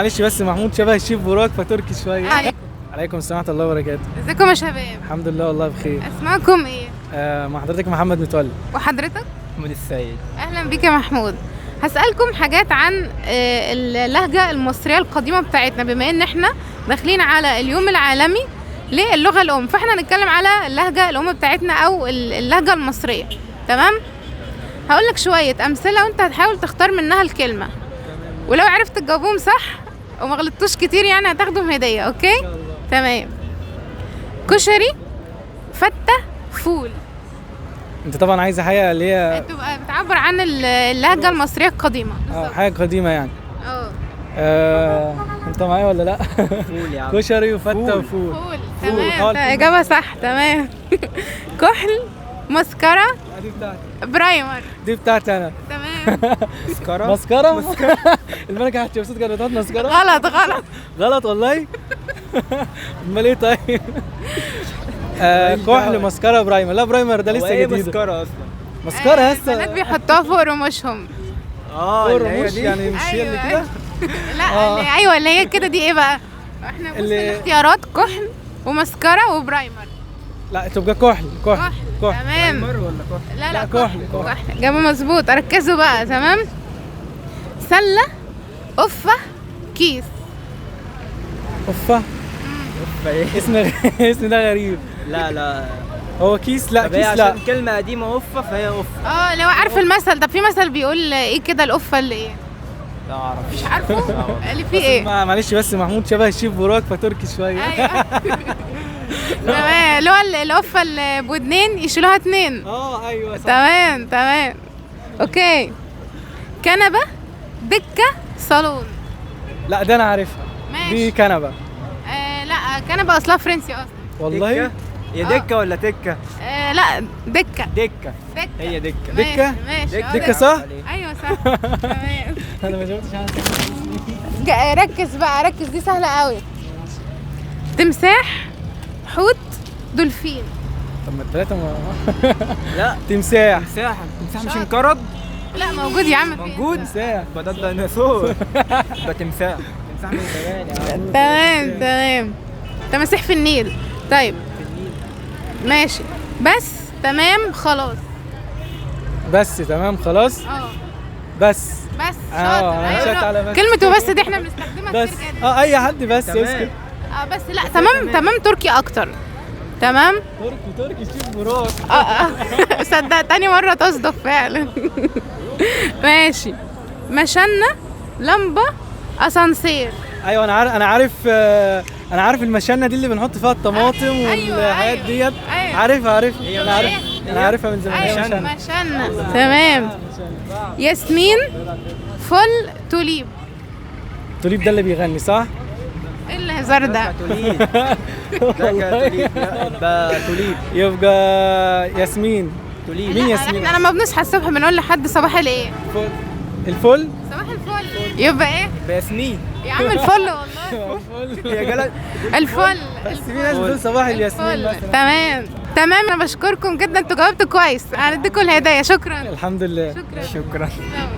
معلش بس محمود شبه الشيف براك فتركي شوية. عليكم. عليكم السلام ورحمة الله وبركاته. ازيكم يا شباب؟ الحمد لله والله بخير. اسمائكم ايه؟ مع حضرتك محمد متولي. وحضرتك؟ محمود السيد. اهلا بيك يا محمود. هسألكم حاجات عن اللهجة المصرية القديمة بتاعتنا، بما ان احنا داخلين على اليوم العالمي للغة الأم، فاحنا هنتكلم على اللهجة الأم بتاعتنا أو اللهجة المصرية. تمام؟ هقولك شوية أمثلة وانت هتحاول تختار منها الكلمة، ولو عرفت تجاوبهم صح وما غلطتوش كتير يعني هتاخدهم هدية. okay؟ تمام. كشري، فتة، فول. انت طبعا عايزه حاجة اللي هي تبقى بتعبر عن اللهجة المصرية القديمة. حاجة قديمة يعني. انت معايا ولا لا؟ فول يا عم. كشري وفته فول. وفول. فول. فول. تمام، ده إجابة صح. تمام. كحل، مسكرة، دي بتاعتي، primer. دي بتاعتي انا. تمام. مسكرة. مسكره. الملكة حتشبسوت كانت بتحط مسكره. غلط غلط. غلط والله. امال ايه طيب؟ كحل، مسكره، primer. لا primer ده هو لسه ايه جديد. مسكرة اصلا؟ مسكره البنات هسه بيحطوها فوق رموشهم. اه اللي هي رموش دي. يعني، مش هي اللي أيوة. كده؟ لا اللي ايوه اللي هي كده. دي ايه بقى؟ احنا بص الاختيارات كحل ومسكرة و primer. لا تبقى كحل كحل كحل. تمام. primer ولا كحل؟ لا لا لا، كحل، كحل. كحل. إجابة مظبوط. ركزوا بقى. تمام. سلة، قفة، كيس. قفة. فايه؟ اسم ده غريب. لا لا. هو كيس. لا طب هي كيس لا. عشان كلمة قديمة قفة فهي قفة. اه لو عارف المثل. طب في مثل بيقول ايه كده؟ القفة اللي ايه؟ لا اعرف. مش عارفه؟ اللي فيه ايه؟ معلش بس محمود شبه الشيف براك فتركي شوية. ايوه تمام، اللي هو القفة اللي بودنين يشيلوها اتنين. ايوه صح. تمام تمام. okay. كنبة، دكة، صالون. لا ده انا عارفها. ماشي. دي كنبة. لا كنبة اصلها فرنسي اصلا. والله. دكة؟ يا دكة ولا تكة؟ لا دكة. دكة. دكة. هي دكة. ماشي، دكة؟ ماشي. دكة صح؟ ايوه صح. تمام. انا ما شفتش عنها. ركز بقى، ركز، دي سهلة قوي. تمساح، حوت، دولفين. طب ما الثلاثة ما لا تمساح. تمساح. التمساح مش انقرض؟ لا موجود يا عم. موجود؟ تمساح. يبقى ده ديناصور. يبقى تمساح. تمساح من زمان يا عم. تمام تمام. تماسيح في النيل. طيب ماشي. بس تمام خلاص. بس تمام خلاص. بس بس شاطر. أنا أيوة. مشيت على بس. كلمة وبس دي احنا بنستخدمها بس كتير جدا. اي حد بس تمام. يسكت. بس لا تمام تمام. تركي اكتر. تمام. تركي تركي شيف براك. صدق تاني مرة تصدف فعلا. ماشي. مشنة، لمبة، اسانسير. ايوه انا عارف، انا عارف، انا عارف المشنه دي اللي بنحط فيها الطماطم أيوة، والحاجات أيوة، ديت. أيوة. عارفها عارفها. هي انا عارف، انا عارفها من زمان. هي ايوه مشنة. مشنة. تمام. ياسمين، فل، توليب. توليب ده اللي بيغني صح؟ ايه الهزار ده؟ توليب. لا توليب. لا يبقى توليب. يبقى ياسمين. توليب. مين ياسمين؟ احنا لما بنصحى الصبح بنقول لحد صباح الايه؟ فل. الفل. صباح الفل. يبقى ايه؟ يبقى ياسمين. يا عم الفل والله. يا جلد. الفل. بس في ناس بتقول صباح الياسمين الفل. مثلا. تمام تمام. انا بشكركم جدا، انتوا جاوبتوا كويس. هنديكم الهدايا. شكرا. الحمد لله. شكرا. شكرا. تمام.